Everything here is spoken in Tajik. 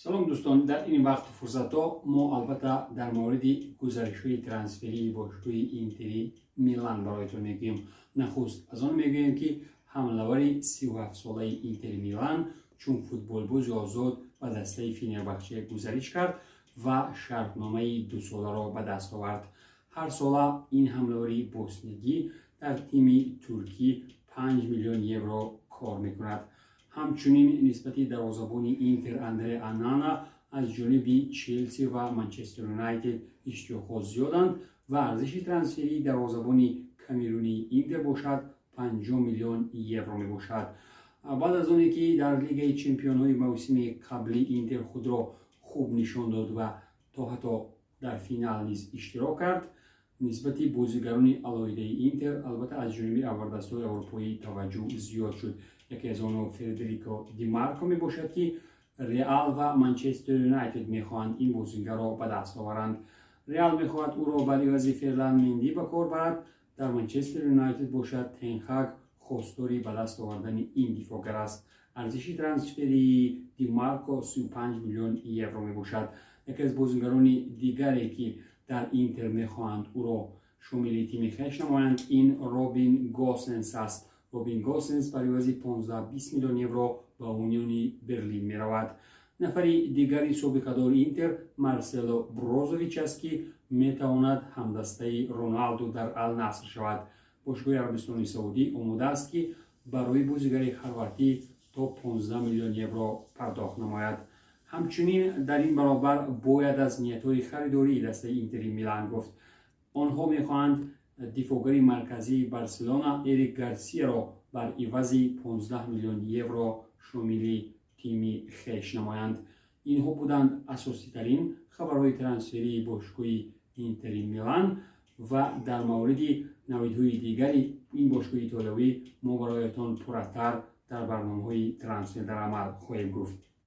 Салом, дӯстон. Дар ин вақту фурсатҳо мо албатта дар мавриди гузаришҳои трансферии бошгоҳи Интери Милан бароятон мегӯем. Нахуст аз он мегӯем, ки ҳамлавари 37-солаи Интери Милан чун футболбози озод ба дастаи Фенербахче гузариш кард ва шартномаи дусоларо ба даст овард. Ҳар сола ин ҳамлавари боснигӣ дар тими туркӣ 5 миллион евро кор мекунад. Ҳамчунин нисбати дарвозабони Интер Андре Онана аз ҷониби Челси ва Манчестер Юнайтед иштиёқҳо зиёданд ва арзиши трансферии дарвозабони камерунии Интер бошад, 50 миллион евро мебошад. Баъд аз оне ки дар Лигаи чемпионҳои мавсими қаблӣ Интер худро хуб нишон дод ва то ҳатто дар финал низ иштирок кард, нисбати бозигарони алоҳидаи Интер албатта аз ҷониби абардастҳои аврупоӣ таваҷҷӯҳ зиёд шуд. Яке аз онҳо Федерико Димарко мебошад, ки Реал ва Манчестер Юнайтед мехоҳанд ин бозигарро ба даст оваранд. Реал мехоҳад ӯро бар ивази Ферлан Менди ба кор барад. Дар Манчестер Юнайтед бошад, Тенхак хостори ба даст овардани ин дифоъгар аст. Арзиши трансферии Димарко 35 миллион евро мебошад. Яке аз бозигарони дигаре, ки дар Интер мехоҳанд ӯро шомили тими хеш намоянд, ин Робин Госенс аст. Робин Госенс бар ивази 15-20 миллион евро ба Униони Берлин меравад. Нафари дигари собиқадори Интер Марсело Брозович аст, ки метавонад ҳамдастаи Роналду дар Алнаср шавад. Бошгоҳи Арабистони Саудӣ омода аст, ки барои бозигари хорватӣ то 15 миллион евро пардохт намояд. Ҳамчунин дар ин баробар бояд аз ниятҳои харидории дастаи Интери Милан гуфт. Онҳо мехоҳанд дифоъгари марказии Барселона Эрик Гарсияро бар ивази 15 миллион евро шомили тими хеш намоянд. Инҳо буданд асоситарин хабарҳои трансферии бошгоҳи Интери Милан ва дар мавриди навидҳои дигари ин бошгоҳи итолиёвӣ мо бароятон пурратар дар барномаҳои «Трансфер дар амал» хоҳем гуфт.